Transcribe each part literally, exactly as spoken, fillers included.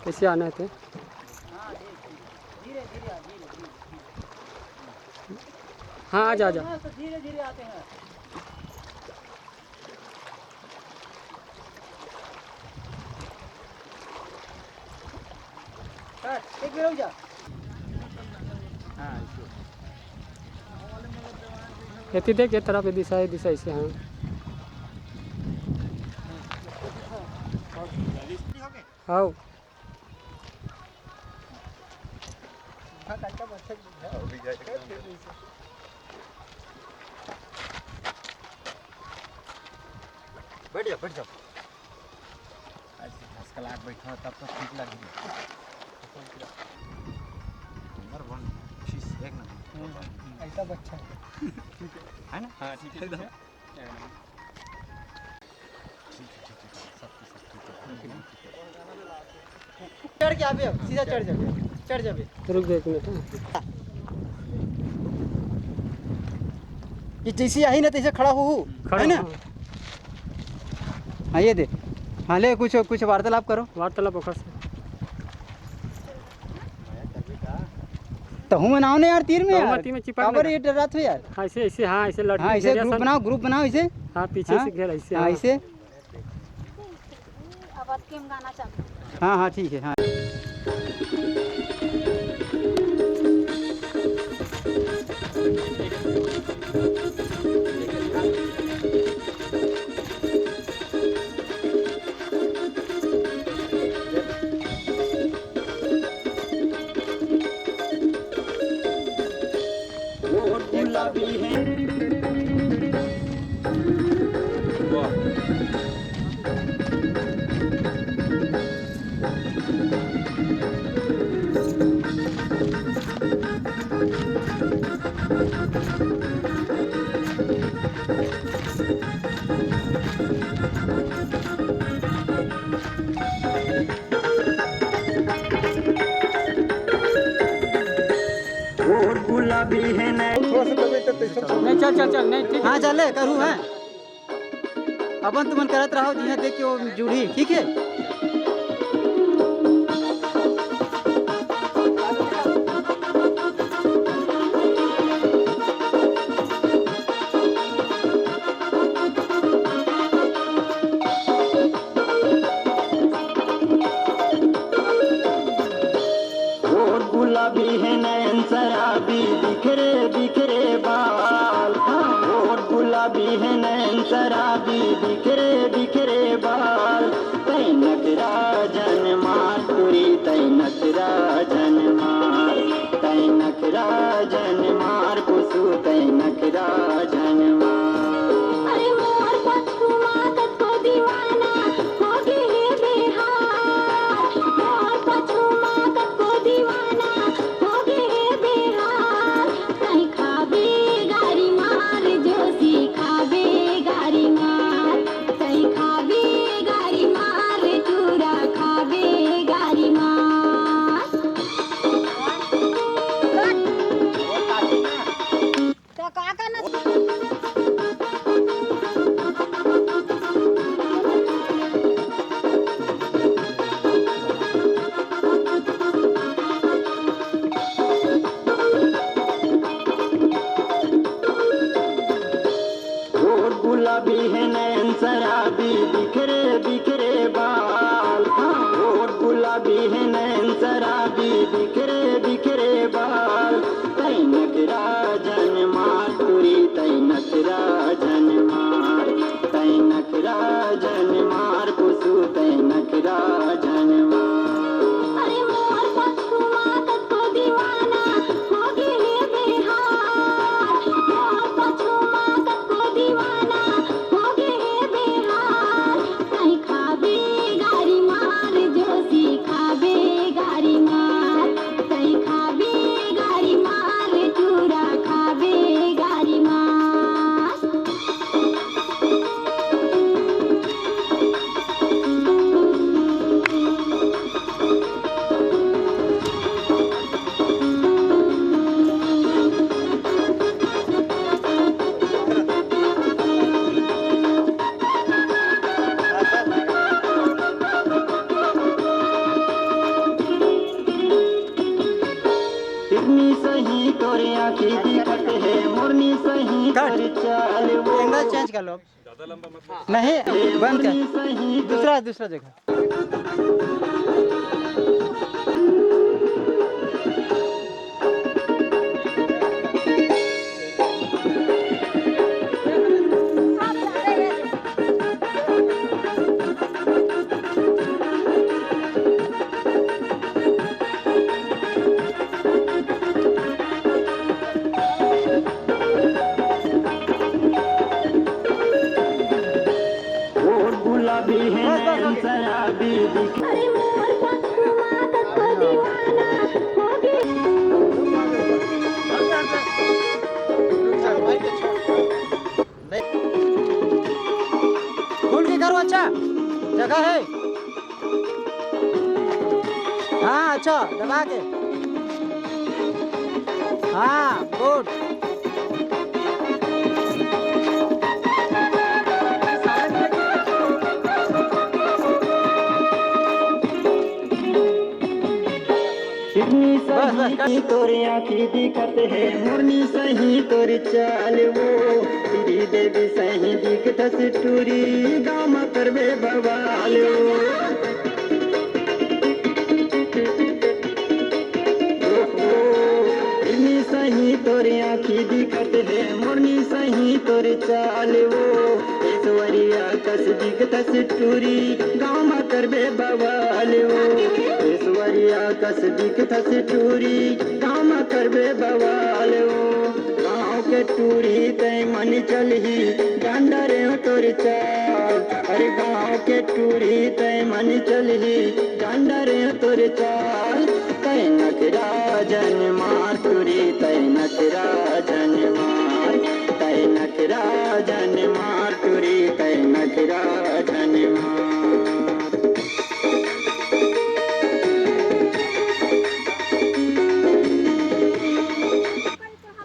कैसे आना है ते? हाँ, आ जा, आ जा। एती देख, ये तरफ, ये दिशा, ये दिशा ऐसे, हाँ। आओ। बैठ जा, बैठ जा। आज घास का लाग बैठा, तब तो ठीक लगी। नंबर वन, चीज एक नंबर। ऐसा बच्चा है। है ना? हाँ, ठीक है, ठीक है। चढ़ के आबे, अब सीधा चढ़ जाबे, चढ़ जाबे। रुक जा एक मिनट, हाँ। ये जैसे आई ना, तैसे खड़ा हो, खड़ा है ना? हो। हाँ, ये दे। हाँ, ले, कुछ, कुछ वार्तालाप करो। वार्तालाप ओखर से। तो हूँ मैं नाव ने यार, तीर में तो हूँ मैं यार। तीर में चिपक काबर नहीं। ये डरात हो यार? हाँ, ऐसे, ऐसे, हाँ, ऐसे लड़ हाँ, ऐसे घेरिया group सब। बनाओ, group बनाओ ऐसे। हाँ, पीछे हाँ? से घेर ऐसे, हाँ, हाँ। ऐसे। अब अतके में गाना चालू। हाँ, हाँ, ठीक है, हाँ। नहीं, चल, चल, चल, नहीं, ठीक है। हाँ, चले, करूँ, हैं? अपन तुमन करत रहो, जिहाँ देख के वो जुड़ी, ठीक है? होठ गुलाबी है नैन शराबी, बिखरे बिखरे बाल। होठ गुलाबी है नैन शराबी, बिखरे बिखरे बाल। तै नखरा जन मार टुरी, तै नखरा जन मार, तै नखरा जन मार पुसू, तै नखरा जन मार। अरे मोर पछू मा कतको दीवाना होगे हे बेहाल, मोर पछू मा कतको दीवाना होगे हे बेहाल। तै खाबे गारी मार, जोशी खाबे गारी मार, तै खाबे गारी मार, चूरा खाबे गारी मार। त का करना? होठ गुलाबी है नैन शराबी, बिखरे बिखरे बाल। होठ गुलाबी है नैन शराबी, बिखरे बिखरे बाल। तै नखरा जन मार टुरी, तै नखरा जन मार, तै नखरा जन मार पुसू, तै नखरा जन मार। अरे मोर पछू मा कतको दीवाना होगे हे बेहाल, मोर पछू मा कतको दीवाना होगे हे बेहाल। तै खाबे गारी मार, जोशी खाबे गारी मार, तै खाबे गारी मार, चूरा खाबे गारी मार। कट। एंगल चेंज कर लो। नहीं, बंद कर। दूसरा, दूसरा जगह। और गुलाबी है नैन शराबी दिख। अरे मोर पंख मादक को दीवाना हो गई। खुल के करो, अच्छा जगह है। हाँ, अच्छा, दबा के। हाँ, गुड। कितनी बस, बस, सही कट। तोर आँखी दिखत हे, मुरनी सही तोर चाल वो। श्री देवी सही दिखत टूरी, गाँव म करबे बवाल वो। ओहो, इतनी सही तोर आँखी दिखत हे, मुरनी सही तोर चाल वो। ऐश्वर्या कस दिखतस टूरी, गाँव म करबे बवाल वो। ऐश्वर्या कस दिखतस टूरी, गाँव म करबे बवाल वो। गाँव के टूरी तै मन चलही, जान डरे हो तोर चाल। अरे गाँव के टूरी तै मन चलही, जान डरे हो तोर चाल। तै नखरा जन मार टूरी, तै नखरा जन मार, तै नखरा जन मार टूरी, तै नखरा जन मार।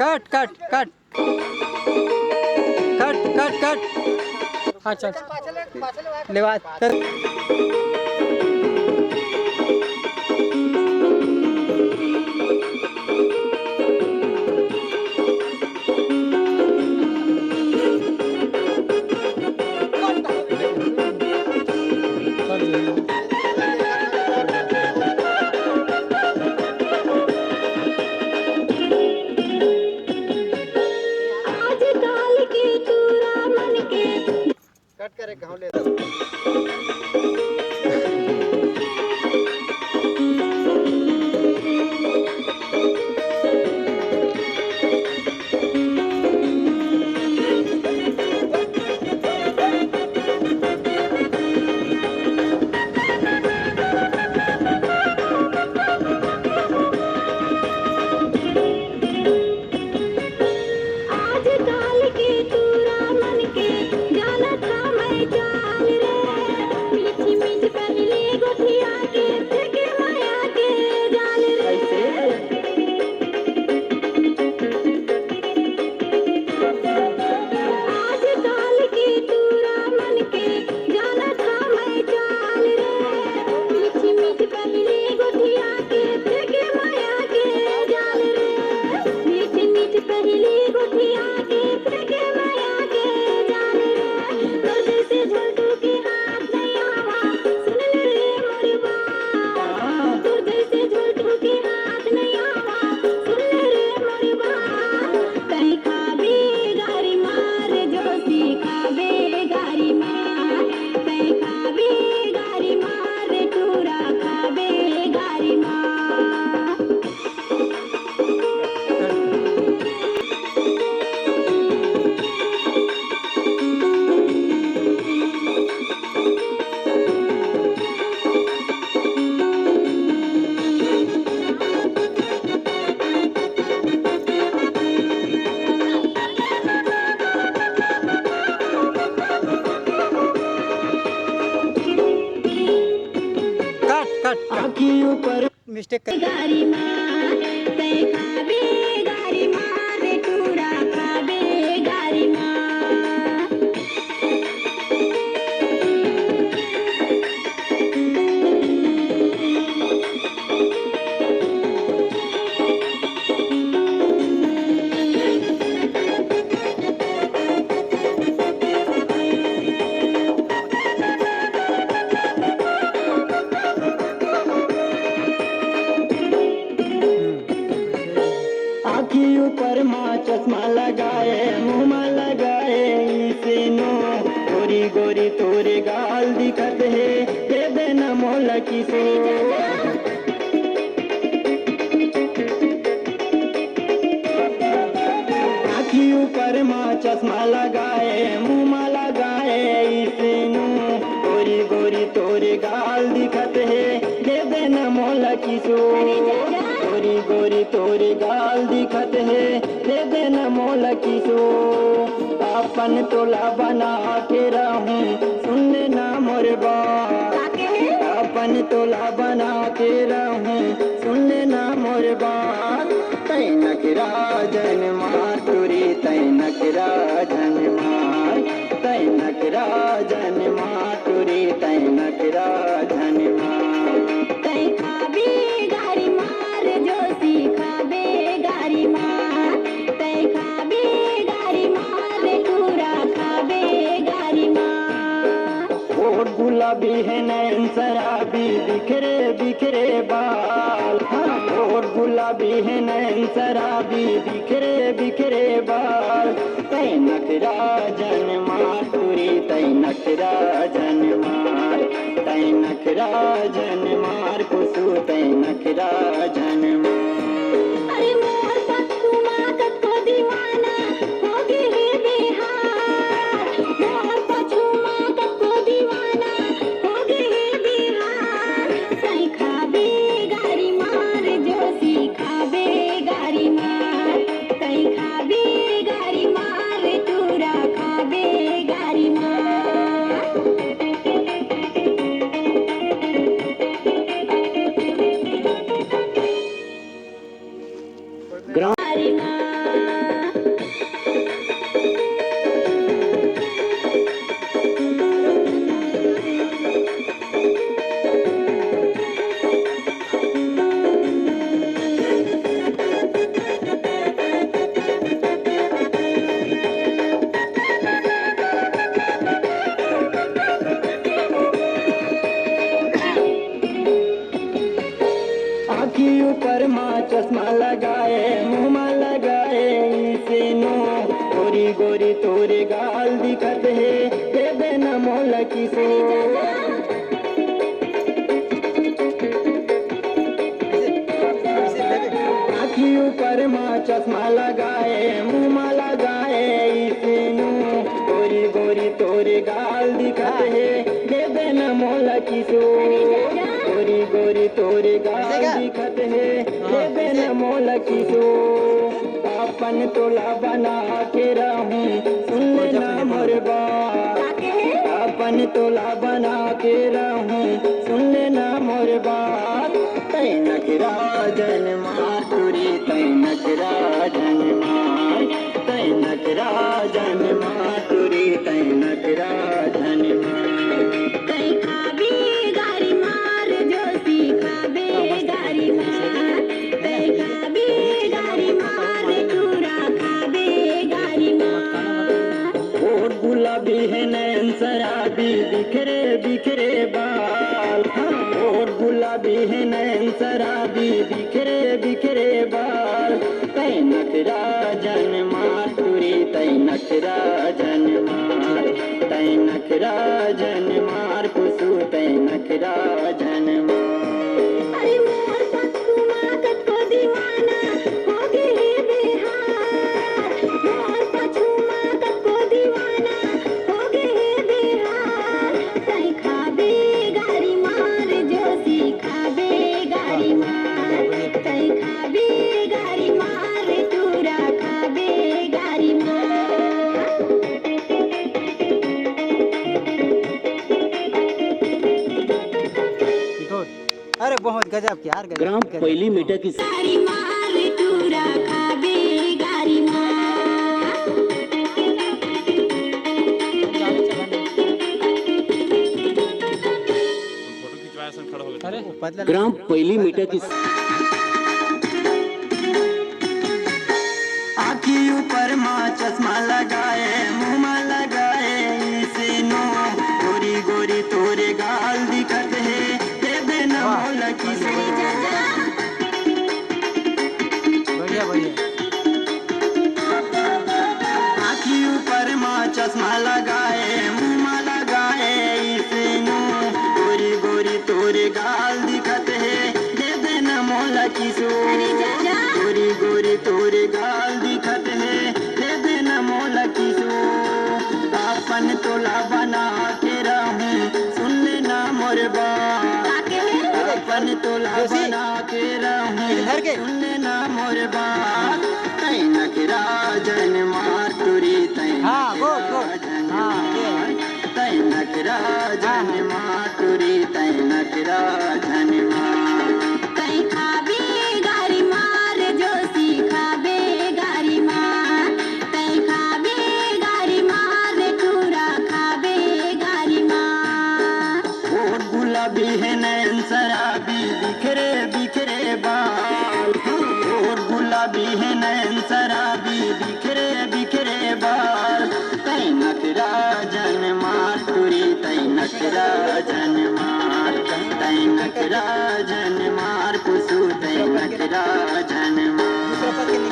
कट, कट, कट। कट, कट, कट। हाँ, चल। लेवा, चल। आजकल के टूरा मन के कट करे घाव ले। आजकल के टूरा मन के जानत हवय चाल रे। मीठ मीठ पहिली गोठिया के फेंके माया के जाल रे। आजकल के टूरा मन के जानत हवय चाल रे। मीठ मीठ पहिली गोठिया के फेंके माया के जाल रे। मीठ मीठ पहिली गोठिया के फेंके माया के जाल रे। तोर जइसे झोलटू के हाथ नइ आवा, सुन ले रे मोर बात। तोर जइसे झोलटू के हाथ नइ आवा, सुन ले रे मोर बात। तैं खाबे गारी मार, जोशी खाबे गारी मार। तैं खाबे गारी मार, टूरा खाबे गारी मार। कट, कट, कट। आँखी ऊपर मिस्टेक कर। गारी माँ, तै खाबे गारी माँ, रे टूरा खाबे गारी माँ। तोरे गाल दिखत हे, दे देना मोला किसो। आँखी ऊपर मा चश्मा लगाए, मुँह मा लगाए इसनू। गोरी गोरी तोरे गाल दिखत हे, दे देना मोला किसो। गोरी गोरी तोरे गाल दिखत हे, दे देना मोला किसो। अपन तोला बना के रहूं, सुन लेना मोर बात। अपन तोला बना के रहूं, सुन लेना मोर बात। तै नखरा जन मार टुरी, तै नखरा जन मार। तै नखरा जन मार टुरी, तै नखरा जन मार। तै खाबे गारी मार, जोशी खाबे गारी मार। तै खाबे गारी मार, टूरा खाबे गारी मार। होठ गुलाबी है नैन शराबी, बिखरे बिखरे बाल। हाँ, होठ गुलाबी है नैन शराबी, बिखरे बिखरे बाल। तै नखरा जन मार टुरी, तै नखरा जन मार। तै नखरा जन मार कुसु, तै नखरा जन मार। अरे मोर पछुमा कतको दीवाना हो गे हे बेहाल। मोर पछुमा कतको दीवाना हो गे हे बेहाल। तै खाबे गारी मार, जोशी खाबे गारी मार। तै खाबे गारी मार, टूरा खाबे गारी मार। आँखी ऊपर मा चश्मा लगाए, मुँह मा लगाए इसनो। गोरी गोरी तोरे गाल दिखत हे, दे देना मोला किसो। आँखी ऊपर मा चश्मा लगाए, मुँह मा लगाए इसनो। गोरी गोरी तोरे गाल दिखत हे, दे देना मोला किसो। गोरी गोरी तोरे गाल दिखत हे, दे देना मोला किसो। अपन तोला बना के रहूं, सुन लेना मोर बात। अपन तोला बना के रहूं, सुन लेना मोर बात। तै नखरा जन मार टुरी, तै नखरा जन मार। तै नखरा जन मार टुरी, तै नखरा जन मार। तै खाबे गारी मार, जोशी खाबे गारी मार। तै खाबे गारी मार, टूरा खाबे गारी मार। होठ गुलाबी है नैन शराबी, बिखरे बिखरे बाल। हाँ, होठ गुलाबी है नैन शराबी, बिखरे बिखरे बाल। तै नखरा जन मार टुरी, तै नखरा जन मार। तै नखरा जन मार कुसु, तै नखरा जन मार। अरे मोर पछुमा कतको दीवाना हो गे हे बेहाल। मोर पछुमा कतको दीवाना हो गे हे बेहाल। तै खाबे गारी मार, जोशी खाबे गारी मार। तै खाबे गारी मार, टूरा खाबे गारी मार। अरे बहुत गजब के यार, गजब, ग्राम गजब। पैली मेटा की गारी मार, टूरा खाबे गारी मार। फोटो खिंचवाए असन खड़ा हो गया। अरे, वो पतला ग्राम पैली मेटा की आँखी ऊपर मा चश्मा लगाए, मुँह मा लगाए इसनो। गोरी गोरी तोरे गाल दिखत हे, दे देना मोला किसो। बढ़िया, बढ़िया। आँखी ऊपर मा चश्मा लगाए, मुँह मा लगाए बना के रहूं, धर के। सुन ना मोर बात, तै नखरा जन मार टुरी, तै हाँ, नखरा good, good। जन हाँ, ये। मार, तै नखरा हाँ, जन हाँ। मार टुरी, तै नखरा जन मार। तै खाबे गारी मार, जोशी खाबे गारी मार, तै खाबे गारी मार, टूरा खाबे गारी मार। ओठ गुलाबी है नैन शराबी, बिखरे बिखरे बाल। ओठ गुलाबी है नैन शराबी, बिखरे बिखरे बाल। तै नखरा जन मार टुरी, तै नखरा जन मार, तै नखरा जन मार कुसु, तै नखरा जन मार।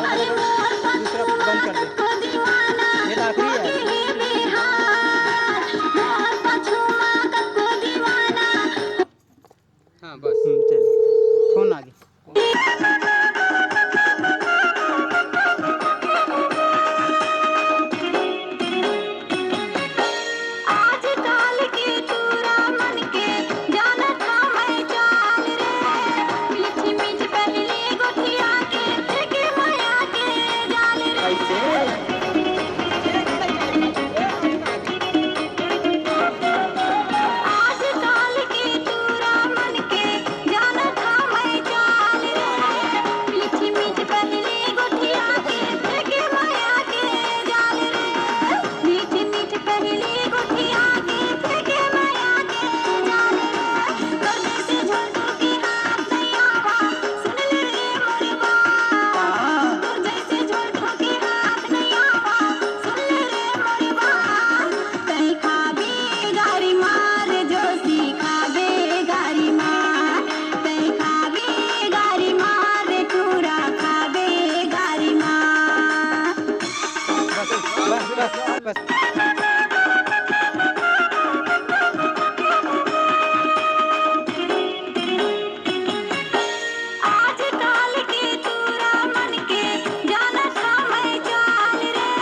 अरे मोर पछुआ को दीवाना, ये तो आखिरी है। हो गए बिहार, मोर पछुआ को दीवाना। हाँ, बस। हम्म, चल। फोन आ गया। आजकल के टूरा मन के जानत हवय चाल रे। मीठ मीठ पहली गोठिया के, फेंके माया के जाल रे। कैसे? आजकल के टूरा मन के जानत हवय चाल रे। मीठ मीठ पहली गोठिया के, फेंके माया के जाल रे। मीठ मीठ पहली गोठिया के, फेंके माया के जाल रे। तोर जैसे झोंटू के हाथ नहीं आवा, सुन ले रे मोर बात। तोर जैसे झोंटू के हाथ नहीं आवा, सुन ले रे मोर बात। तै खाबे गारी मार, जोशी खाबे गारी मार। तै खाबे गारी मार, टूरा खाबे गारी मार। बस, बस, बस, बस। आजकल के टूरा मन के जानत हवय चाल रे।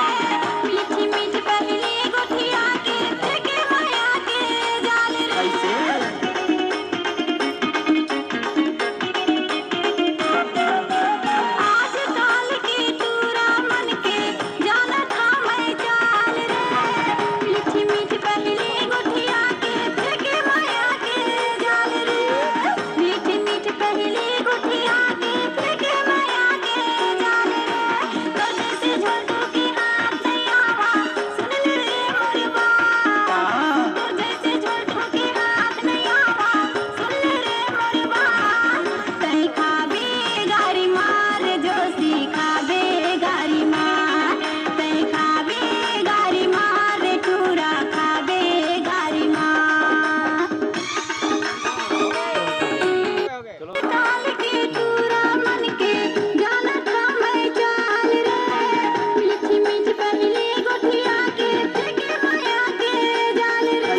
मीठ मीठ पहली गोठिया के, फेंके माया के जाल रे। कैसे? आजकल के टूरा मन के जानत हवय चाल रे। मीठ मीठ पहली गोठिया के, फेंके माया के जाल रे। मीठ मीठ पहली गोठिया के, फेंके माया के जाल रे। तोर जैसे झोंटू के हाथ नहीं आवा, सुन ले रे मोर बात। तोर जैसे झोंटू के हाथ नहीं आवा, सुन ले रे मोर बात। तै खाबे गारी मार, जोशी खाबे गारी मार। तै खाबे गारी मार, टूरा खाबे गारी मार। काल के टूरा मन के जानत हवय चाल रे। मीठ मीठ पहली गोठिया के, फेंके माया के जाल रे।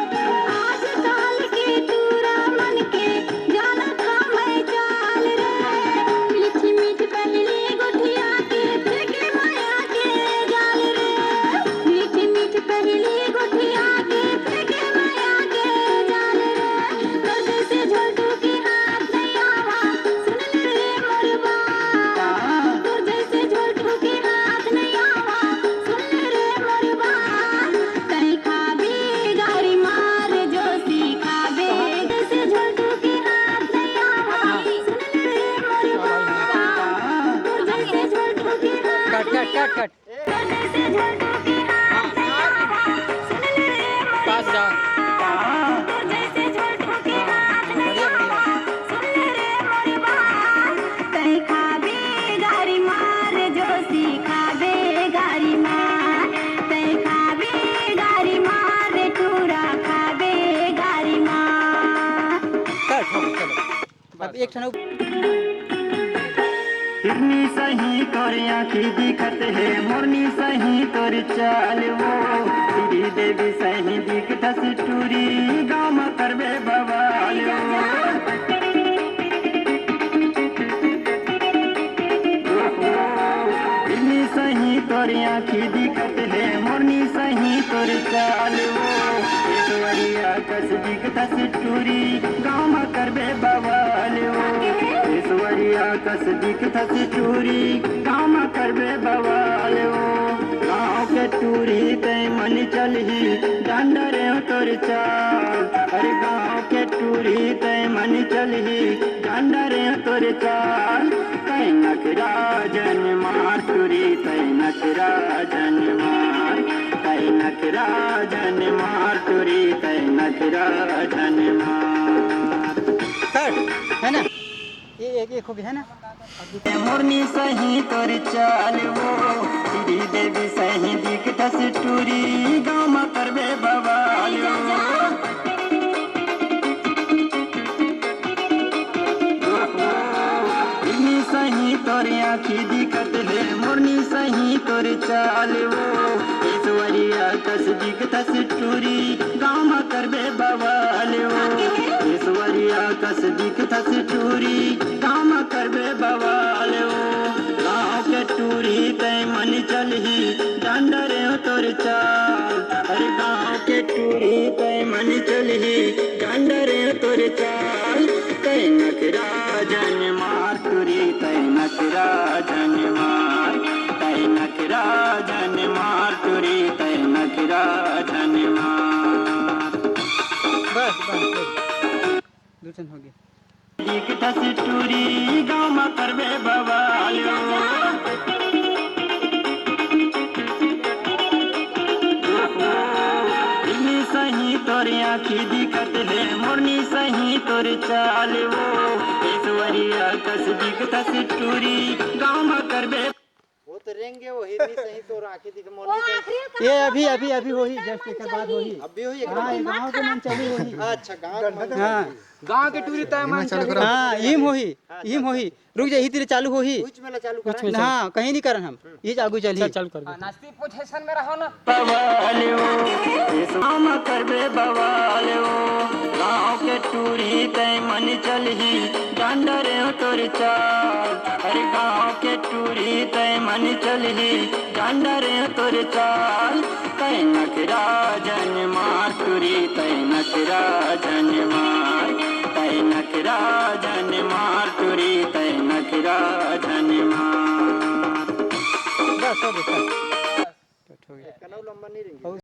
आजकल के टूरा मन के जानत हवय चाल रे। मीठ मीठ पहली गोठिया के, फेंके माया के जाल रे। मीठ मीठ पहली गोठिया के, फेंके माया के जाल रे। तोर जैसे झोंटू के हाथ नहीं आवा, सुन ले रे मोर बात। तोर जैसे झोंटू के हाथ नहीं आवा, सुन ले रे मोर बात। तै खाबे गारी मार, जोशी खाबे। जैसे झोंटू के हाथ नहीं आवा, सुन ले रे मोर बात। तोर जैसे झोंटू के हाथ कट, कट, कट, कट। पास जा। तै खाबे गारी मार, जोशी खाबे गारी मार। तै खाबे गारी मार, टूरा खाबे गारी मार। चल, चलो, चलो। अब एक ठन अउ। हिरनी सही तोर आँखी दिखत हे, मोरनी सही तोर चाल वो। श्री देवी सही दिखत टूरी, गाँव म करबे बवाल वो। हिरनी सही तोर आँखी दिखत हे, मोरनी सही तोर चाल वो। कस दिखथस टूरी, गाँव म करबे बवाल ओ। ईश्वरिया कस दिखथस टूरी, गाँव म करबे बवाल ओ। गाँव के टूरी तै मन चलही, जान डरे तोर चाल। अरे गाँव के टूरी तै मन चलही, जान डरे तोर चाल। तै नखरा जन मार टूरी, तै नखरा जन मार। तै नखरा जन मार टूरी, तै नखरा जन मार। कट, है ना? ये एक, एक हो गया, है ना? अब दूसरा। मोरनी सही तोर चाल वो, श्री देवी सही दिखथस टूरी, गाँव म करबे बवाल वो। मोरनी सही तोर आँखी दिखत हे, मोरनी सही तोर चाल वो। ईश्वरिया कस दिखथस टूरी, गाँव म करबे बवाल वो। ईश्वरिया कस दिखथस टूरी, गाँव म करबे बवाल वो। गाँव के टूरी तै मन चलही, जान डरे तोर चाल। अरे गाँव के टूरी तै मन चलही, जान डरे तोर चाल। तै नखरा जन मार टूरी, तै नखरा जन मार। तै नखरा जन मार टूरी, तै नखरा जन मार। बस, बस, बस। दू ठन हो गए। दिखथस टूरी, गाँव म करबे बवाल ओ। मोरनी सही तोर आँखी दिखत हे, मोरनी सही तोर चाल वो। ईश्वरिया कस दिखथस टूरी, गाँव म करबे। वो तो रेंगे, वो हिरनी सही तोर आँखी दिख, मोरनी सही। ये अभी, अभी, अभी होही, just एकर बाद होही। अभी होही, एकर हाँ, बाद। ये गाँव के मन चालू होही। अच्छा, गाँव के मन हाँ। चालू। गाँव के टूरी तय मन चालू। हाँ, इम होही, हाँ, इम होही। रुक जा, इही तीर चालू होही। कुछ में ला चालू कुछ करा। में हाँ, कहीं नहीं करन हम। ये आगू चलही। चल, चालू कर दे। नास्ती पोजीशन में रहो ना। बवाल ओ, ईश्वरिया म करबे बवाल ओ। गाँव के टूरी तय मन चलही, जान डरे तोर चाल। अरे गाँव के टूरी तय मन चलही, जान डरे तोर चाल। तै नखरा जन मार टूरी, तै नखरा जन मार। तै नखरा जन मार टूरी, तै नखरा जन मार। बस, हो गया, चल।